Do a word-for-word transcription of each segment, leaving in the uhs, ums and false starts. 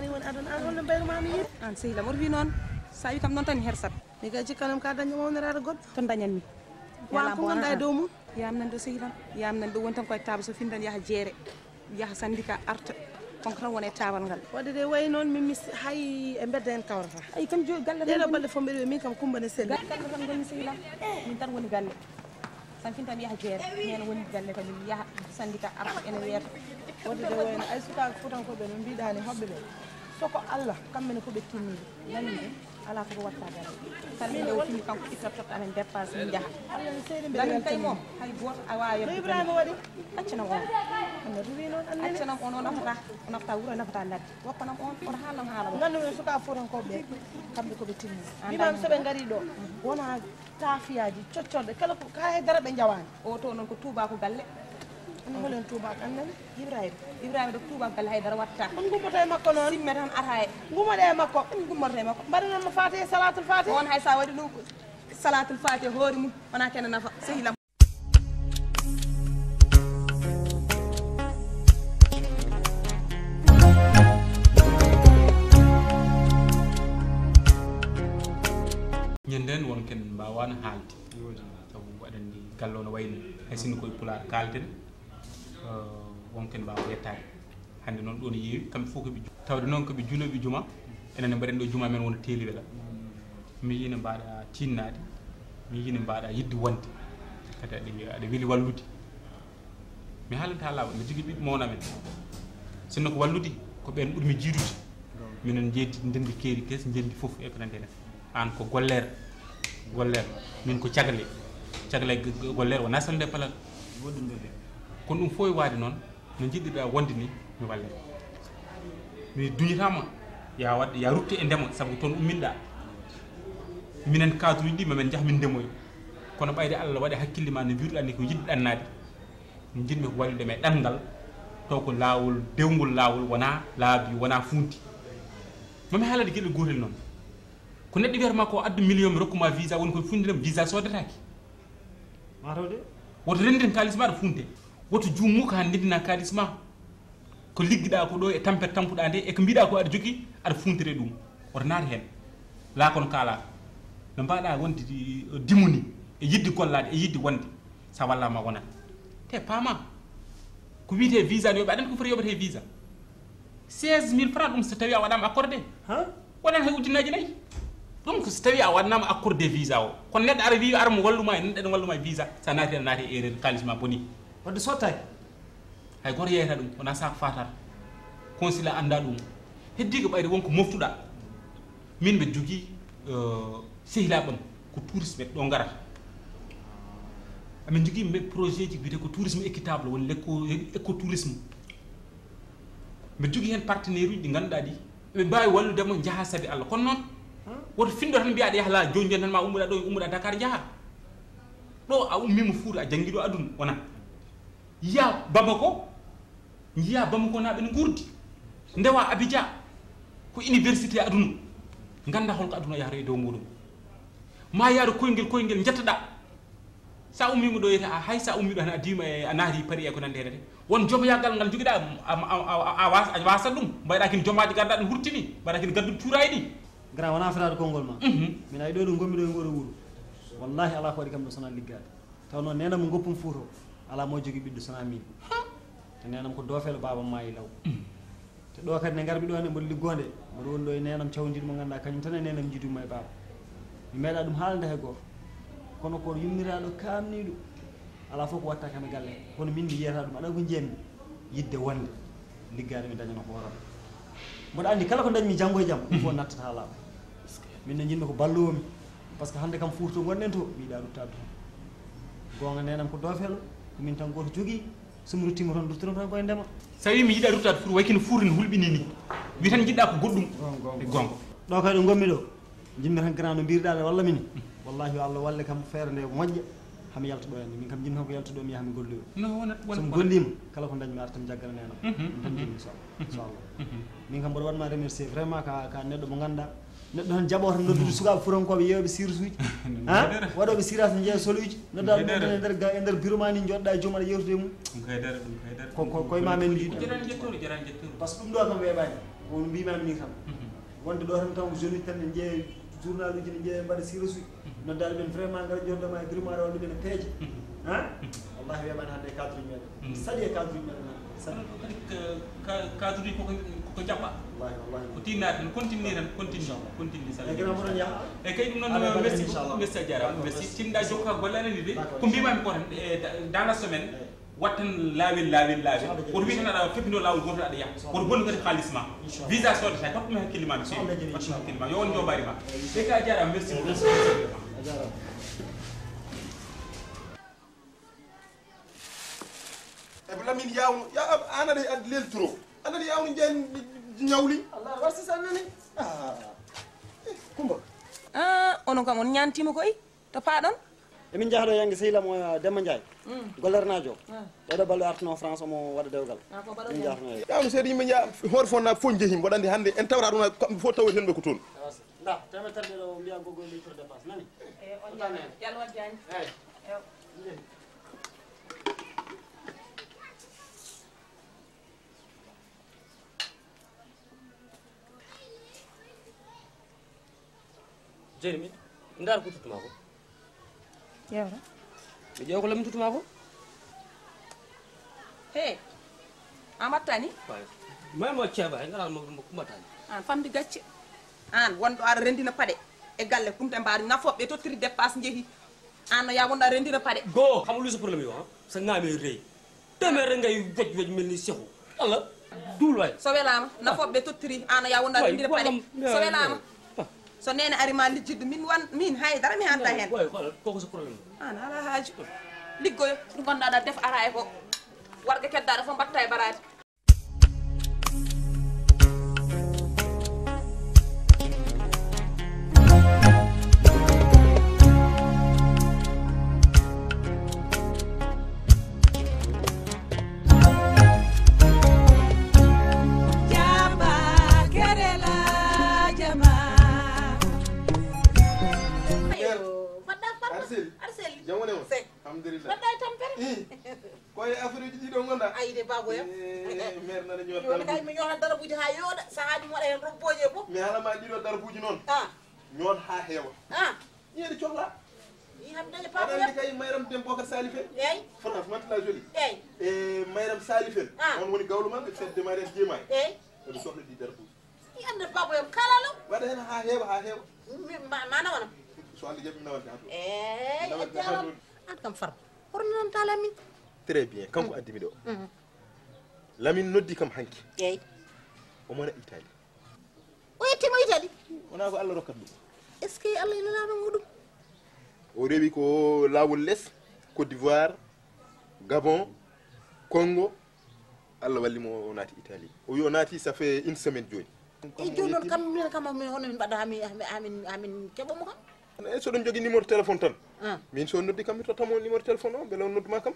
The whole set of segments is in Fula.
Ani woni aduna an, holno mbayru ma mi yiide? An sehil am, oto wi noon. Sa wi kam noon tan mi hersat. Mi gaji kanam ka daña mawniraɗo goɗɗo. Ton dañanmi. Wa ko gonɗa e dow mum? Yam nan ɗo sehil am. Yam nan ɗo woni tan koye table so findan yaha jeere. Yaha syndicat arta. Kanko tan woni e table ngal. Wadde de wayi noon min mi hay e mbedda en kawrata. Ay kam jo galle ɗeɗo balɗe fof mbeɗa wiya min kam Coumba ne selli. Galle tan gonmi sehil am. Min tan woni galle. San fintan yaha jeere. Heen woni galle kam yaha syndicat arta ene weeta. Wadde de wayi no ay sukaaɓe fuutankooɓe no mbiɗa ni hoɓɓe ɓe. Soko Allah kamɓe ne ko ɓe tinniiɓe. Nani de. Ala ko watta galle. Tan min o fini kanko itta totta amen dépasse min jaha. Allah ne seedi mbeɗa weltani. Kay moom hay gooto a waawi yebde. No Ibrahima waɗi? Accanam on. Annabi wi noon annene. Accanam on o nafata, o nafata wuro, o nafata ladde. Wokkanam on, oto haalam haala mo. Nganndu men sukaaɓe fuutankooɓe ɓe kamɓe ko ɓe tinni. Mbimam so ɓe ngari ɗo wona taafiyaaji coccorɗe kala ko ka hay dara ɓe njawaani. O to noon ko tuuba ko galle. Ɗum holen tuuba kan nani? Ibrahima. Ibrahima ɗo tuuba ko galle hay dara watta. On gummata e makko noon. Simme tan ata e. Gummata e makko. On gummata e makko. Mbaɗanan mo faate salatul faate. On hay sa waɗi ɗum salatul faate hoore mum wona kene nafa sehilam. Ñande en wonken mbaawaano haalde. Sabu aɗa anndi galle o no wayno hay sinno koye pulaar kaalten. Wonken mbaawa yettaade. Hannde noon ɗo no yeewi kamɓe fof ko ɓe tawde noon ko ɓe julooɓe juma. Enen ne mbaɗen ɗo juma men wona teeli wela. Mi yii ne mbaaɗa tinnaade. Mi yii ne mbaaɗa yiɗde wonde. Kadi aɗa aɗa weli wallude. Mi haalanta haa laaɓa, mi jogii ɓiɓɓe mawna men. Sinno ko wallude, ko ɓeen ɓurmi jiidude. Minen njeedi ndenndi keeri kes, njenndi fof e ko nanndi heen. Aan ko golleer, golleer. Min ko cagale. Cagale golleer wonaa salde palal. Kono ɗum fof e waade noon, no njiɗirɗaa wonde ni, mi walle. Mi duñataa ma, ya waɗ, ya rutte e ndema, sabu toon umminɗaa. Minen kaduuji ɗi, ma men njah min ndemoy. Kono ɓayde Allah waɗi hakkille ma no mbiruɗaa ni ko yiɗɗo ɗannaade. Njiɗmi ko wallude mi e ɗanngal, taw ko laawol, dewngol laawol, wonaa laabi, wonaa fuunti. Mami haalade geɗel gootel noon. Ko neɗɗo wiyata ma ko addu million mi rokkuma visa, woni koye fuuntinam, visa soodetaake. Mataw de. Woto renndin kaalis ma aɗa fuunte. Woto juum mukk haa ndenndina kaalis ma. Ko liggiɗaa ko ɗo e tampere tampuɗaa nde, e ko mbiɗaa ko aɗa jogii, aɗa fuuntire ɗum. Woto naat heen. Laa kono kaalaa. No mbaɗaa wonde di-, dimuni e yiɗde gollaade, e yiɗde wonde. Sa walla ma wonat. Te paama. Ko wiyetee visa ne, yoɓe aɗa anndi ko foti yoɓetee visa. Seize mille francs ɗum so tawi a waɗaama accordé. Ha? Waɗan hay ujunnaaji nayi. Ɗum ko so tawi a waɗnaama accordé visa o. Kono neɗɗo ara wi ara mo walluma e neɗɗo walluma e visa. Sa naati a naati e erreur kaalis ma boni. Wadde sottaaki. Hay gooto yeeyata ɗum, wonaa sac faataata. Consulat anndaa ɗum. Heddii ko ɓayri won ko moftuɗaa. Min mbeɗa jogii, eh, sehilaaɓe am ko touriste ɓe ɗo ngarata. Amin jogii mbe projet ji wiyetee ko tourisme équitable, woni l'éco, écotourisme. Mbeɗa jogii heen partenaire uji ɗi ngannduɗaa ɗi, ɓe mbaawi wallude mo njaha sabi Allah. Kono noon, woto finndo tan mbiyaa aɗa yaha laa jooni jooni tan ma ummuɗaa ɗo, ummuɗaa Dakar njaha. Ɗo a ummiima Fuuta, a janngi ɗo aduna, wonaa. Yiya Bamako, njiya Bamakonaaɓe no nguurdi, ndewa Abidjan, ko université aduna, ngannda holko aduna yahata e dow muɗum. Ma yaadu koyngel, koyngel njettoɗaa. Sa ummiima ɗo yiyata, a hay sa ummiɗo tan a diima e a naati Paris e ko nanndi heen. Won jomoyagal ngal njogiɗaa, a, a, a, a, a was-, a wasat ɗum. Mbayɗa kin jomaaji garɗa ɗum hurtini, mbayɗa kin gadduɗo cuuraayi ɗi. Grand, wona fetaade konngol ma. Mhm. Min ay ɗo ɗo ngonmi ɗo e ngoɗo wuro. Wallahi alaa ko waɗi kam ɗo sona liggaade. Taw noon neenam mo ngoppum Fuuta o, alaa mo jogii ɓiɗɗo so wonaa miin. Te neenam ko doofeelo, baabam maayi law. Te ɗo kadi ne ngarmi ɗo ne mboɗo liggoode, mboɗo woni ɗo e neenam cawndiiɗo mo ngannduɗaa kañum tan e neenam njiidumi e baaba. Mi meeɗaa ɗum haalde hay gooto. Kono ko yummiraaɗo kaamniiɗo, alaa fof ko watta kam e galle. Kono min mi yiyata ɗum, aɗa ko njiyatmi, yiɗde wonde, liggaade mi dañana hooram. Mboɗo anndi kala ko dañmi janngo e jam, ɗum fof nattata haa laaɓa. Min no njiɗmi ko balloowo mi. Par ce que hannde kam Fuuta to ngonɗen to, mi yiɗaa ruttaade toon. Goonga neenam ko doofeelo, ko min tan gooto jogii, so mi ruttiima toon, ruttiram tan koye ndema. So a wii mi yiɗaa ruttaade Fuuta, way kino Fuuta no hulɓinii nii. Wi tan njiɗɗaa ko goɗɗum. Goonga, goonga. E goonga. Ɗo kay ɗo ngonmi ɗo, njiɗmi tan grand no mbiruɗaa nde walla mi ni. Wallahi yo Allah walle kam feere nde moƴƴa, haa mi yalta ɗo hannde. Min kam njiɗmi tan ko yaltude ɗo mi yaha mi golloyo. No, wona, wona, so mi golliima, kala ko dañmi arta mi jaggana neenam. Mhm, ɗum tan njiɗmi, inchallah. Mhm. Inchallah. Mhm. Min kam mboɗo waɗ ma remercier vraiment ka, ka neɗɗo mo ngannduɗaa. Neɗɗo tan jaɓo tan noddude sukaaɓe fuutankooɓe yeewɓe sirisuuji. Ha? Waɗooɓe siraaji ne njeeya soluuji. Noddaa ɗum e nder ga-, e nder bureau ma ni, njooɗoɗaa e joom aɗa yeewtude e mum. Ɗum kay dara, ɗum kay dara. Ko, ko, koye ma men njiɗi. Jarani jettooru, jarani jettooru. Par ce que ɗum ɗo kam weeɓaani. On mbimami ni kam. Wonde ɗo tan taw jeune tan ne jeeya journal uji, ne jeeya mbaɗa sirasuji. Noddaade ɓen vraiment ngara jodda ma e grimoire walla ɓen peeje. Ha? Wallahi weɓani hande e cadre uji meɗen. Saɗi e cadre uji meɗen hande. Saɗi. Kono ɗo kadi ka- ka- cadre uji koko koko jaɓɓa. Wallahi wallahi. Ko tinnaade tan, continue tan, continue, continue. E grand mboɗon yaha. E kay ɗum noon merci a jarama, merci. Tinda jokka golle aɗa andi de. Ko mbimami ko tan e dans la semaine. Wattan laawel laawel laawel. Woto wi tan aɗa febbino laawol gootol aɗa yaha. Woto bonnu kadi haalis ma. Visa soodata, tappumi hakkille ma no feewi. Tappumi hakkille ma, yo on joobaari ma. Ɓe ka jarama, merci beaucoup. Ebo lamin yawno ya. Anani ad lelturo. Anani yawno jen ñawli. Allah wasi sanani. Ah. Kumba. Ah, onon kam on ñaantiima koy. To paaɗon? Emin njaha ɗo yannge sehil am o Demba Ndiaye. Gollernajo. Ɓeɗo ballo artuno France omo waɗa dewgal. Min njahatno e. Yawno seeɗa yimɓe njaha hoore fof na fof njehi mboɗa andi hannde en tawra ɗum kamɓe fof tawi henɓe ko toon. Nda temetterde ɗo mbiya gogo litre de passe nani. Yalwa Diagne. Eyi. Jeeri min ndaar ko tutuma ko. Yewra. Mi ƴeewa ko lammi tutuma ko. He. A mattani? May mo ceeba e ngaral mo mo kumatani. An famdi gacce. An wonɗo aɗa rendina paɗe e galle kumte mbaari nafoɓe tottiri dépasse njehi. An no ya wonɗo aɗa rendina paɗe. Go xam luy sa problème yo ha sa ngame rëy. Temere ngay woj woj mel ni sexu. Allah duul waay. So welaama nafoɓe ɓe tottiri an a ya wonda ɓe mbina paɗe. So welaama so neene ari ma lijjidde min wan min haydara mi handa heen. Waay xoolal koko sa problème. An ala haaju. Liggoyo ɗum wonda aɗa def ara e ko warga keddaɗo fof mbatta e baraade. Arsel. Arsel. Jam woni on. Alhamdulillah. Mbaɗɗa e tampere? Ko e affaire uji ɗiɗo ngonɗa? Ayi de babo yam. Maire nana ñoota. Woni kay mi ñoota darabuji ha yooɗa sahaji mi waɗa hen robboji e fof. Mi haala ma ɗiɗo darabuji noon. Ah. Ñoot ha heewa. Ah. Yeeri cohla. Yi ham daña papa yam. Kay mayram dem bokar salif en. Eyi. France mantla joli. Eyi. E mayram salif en. Ah. On woni gawlo man ɓe fedde mariam jema. Eyi. Ɓe sohla ɗi darabuji. Yi ande babo yam kala lo. Waɗa hen ha heewa ha heewa. Mana wona. So Allah jaɓi nawal ka to. Eyi. An kam farba. Horno non tala min. Très bien. Kanko addi mi ɗo. Lamin noddi kam hanki. Eyi. O mona Italie. O yettima Italie. Wona ko Allah rokkat ɗum. Est ce que Allah ina laano muɗum? O rewi ko lawol les Côte d'Ivoire, Gabon, Congo. Allah walli mo o naati Italie. O wi o naati ça fait une semaine jooni. E jooni noon kam min kam min hono min mbaɗa hamin hamin hamin keɓa mo kam. E soɗon jogi numéro téléphone tan. Min so noddi kam mi tottamo numéro téléphone o beele on nodduma kam.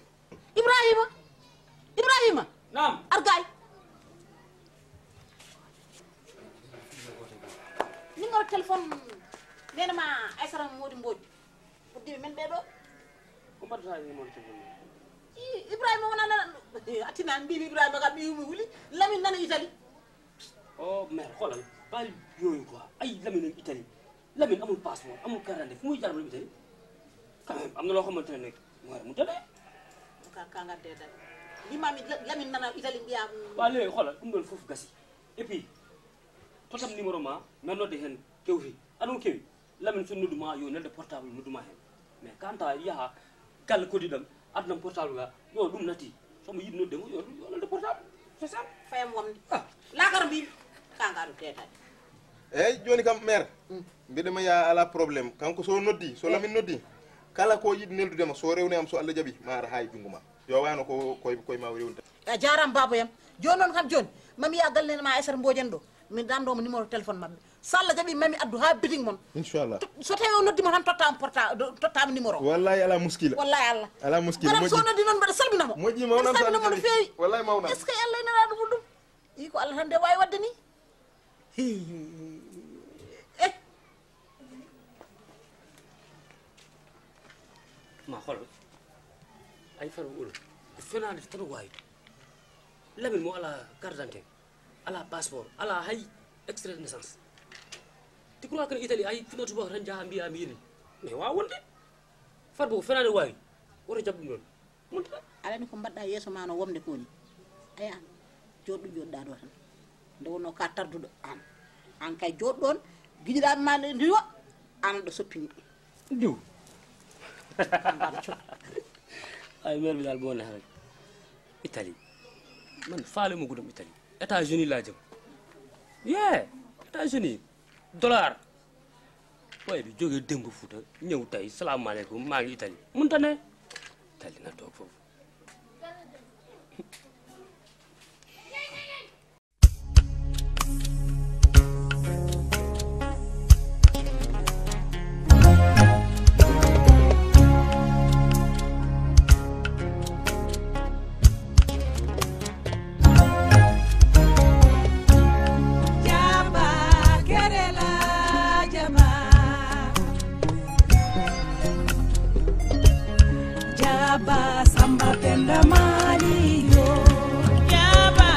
Ibrahima. Ibrahima. Naam. Ar gay. Numéro téléphone nene ma Aysata Modi Mbodj. Uddiɓe men ɓeɗo. Ko mbaɗata e numéro téléphone? Ibrahima wona nana. Atina mbimi Ibrahima kam mi yumi wuli. Lamin nana Italie. O mère xoolal bàyyi yooyu quoi ay Lamine ak Italie. Lamin amul passeport amul carte d'identité fu muy jaar ba Italie. Quand même am na loo xamante ne nag mooy mu tëddee. Ka ka nga dee dal. Li ma mi Lamine nana Italie mbiya. Waaw léegi xoolal ɗum ɗoon fof gasi. Et puis totam numéro ma mi nodde heen kewti aɗum kewi. Lamin so nodduma yo nelde portable nodduma heen. Mais kanta yaha galle koddiɗam addanam portable ga yo ɗum natti. Somo yiɗi nodde mo yo nelde portable. C'est ça. Fayam wamde. Lakara mbimi. Ka ngaɗo tetade. Eyyi joni kam maire. Mbiɗa ma ya ala problème kanko so noddi so lamin noddi. Kala ko yiɗi neldudema so rewni am so Allah jaɓi ma ara ha e junngo ma. Yo wano ko koye koye ma o rewni tan. A jarama baba yam. Joni noon kam joni mami ya galle ma esata mbojen ɗo. Min dandomo numéro téléphone mabɓe. So Allah jaɓi mami addu ha biting mon. Inchallah. So tawi o noddima tan tottama porta tottama numéro. Wallahi ala muskila. Wallahi Allah. Ala muskila moƴƴi. So noddi noon mbaɗa salminamo. Moƴƴi mawnan so Allah jaɓi. Wallahi mawnan. Est ce que Allah ina ɗum ɗum? Ii ko Allah tan nde wawi wadde ni. Hi. Eh. Ma hol ay faru ul. Ko fenade tan wawi. Lamin mo ala carte d'identité. Alaa passeport, alaa hay extrait de naissance. Tu crois que Italie ay fino tuba tan jaha mbiya mi yiɗi? Mais waawa wonde. Fat bo fenaande waawi. Woto jaɓ ɗum ɗon. Mun tan. Alani ko mbaɗɗa yeeso ma no womde ko woni. Aya an, jooɗɗo jooɗɗa ɗo tan. Nde wonno ka tarduɗo an. An kay jooɗɗo on, giɗiɗaaɓe ma nde ndiwa, an ɗo soppini. Diw. Ay, mer mi dal bone hara. Italie. Man faale mo gudum Italie. États-Unis laa jëm. Yeah, États-Unis. Dollar. Waaye du jógee démb Fuuta, ñëw tey, salaamaaleykum, maa ngi Italie. Mënta ne. Italie na toog foofu. Jaba kerela jaba. Jaba Samba Penda Maliyo. Jaba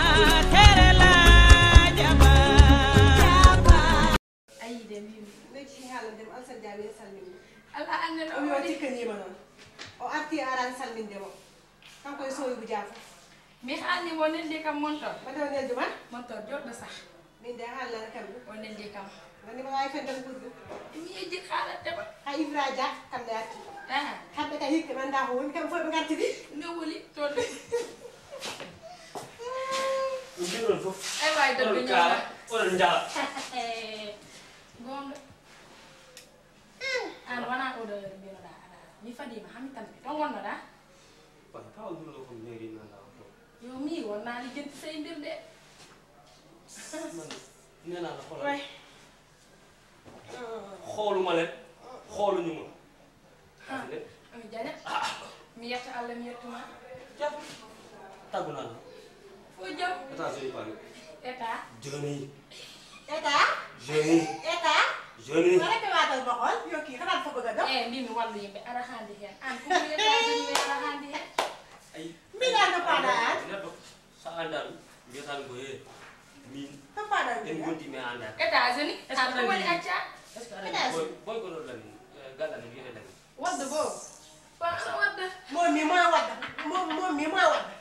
kerela jaba. Jaba. Ayi de mbimi. Wecci haalande mo Alsan Jaabi en salmini. Ala anne o wi o tikkanima noon. O arti e arani salminde mo. Kanko e Sowibu Dia fof. Mi haalni mo neldi kam montor. Mbaɗa o neldi ma? Montor joɗɗo sah. Min de haalnata kam ɗum. O neldi kam. Woni mo waawi fende ko ɓuri ɗum. Mi yejji haalande ma. Ha Ibra Dia kam ne arti. Ah. Kamɓe ka hikke mi annda ko woni kamɓe fof ɓe ngartiri. No woni toon. Ɗum mbiɗon fof. Ay waay debbo oɗon kaala, ñaama. Oɗon njala. Goonga. An wona oɗo heure mbinoɗa ala. Mi fadima hami tampi. Ɗon wonnoɗa? Wala tawa ɗum ɗo ko mairie nanda o to. Yo mi wonna lijjanti sey mbirde. Man, nena na xoolal. Way. Xooluma leen. Xooluñu ma. Ha. Ande. Ami jaña. Ah. Mi yetta Allah mi yettuma. Jam. Taggu naa la. Fo jam. États-Unis pare. État. Johnny. État. Johnny. État. Johnny. Wala ke watal ma xool yow kii xanaa dafa bëgg a dox. Eh, mbimi wallu yimɓe ara handi hen. An ko mo yetta joni mi ara handi hen. Ay. Mbiɗa no paɗa an. Neɗɗo sa andan mbiyatan ko he. Min. To paɗa en mbiɗa. Gondi mi anda. États-Unis. An ko woni acca. Est-ce que aɗa boy boy ko ɗon lan? Gallan mi yeɗe lan. Wadda bo. Ba ana wadda. Mo mi ma wadda. Mo mo mi ma wadda.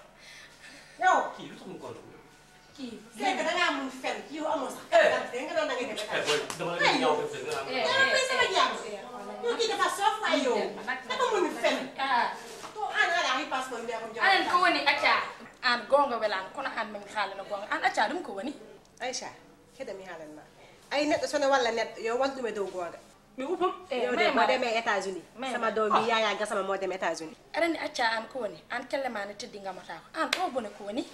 Yow. Kii lu tax mu kontu? Kii. C'est que da ngaa mun fen yow amoo sax. Eh. Carte d'identité nga naan da ngay def. Eh, boy, dama la ñaaw def nga naan. Eh, eh, eh, sama jàmm. Yow kii dafa soof waay yow. Dafa mun fen. Ah. To ana la ay passeport bi am. Anen ko woni acca. An goonga welan kono an min haalana goonga. An acca ɗum ko woni? Aïcha, keɗa mi haalan ma. Ay neɗɗo sono walla neɗɗo yo wal ɗum e dow goonga. Mi upam. Eh, yo de mo deme États-Unis. Sama doom bi yaya gasama mo deme États-Unis. Aɗa anndi acca an ko woni? An kelle ma ne teddi ngamata ko. An o bone ko woni?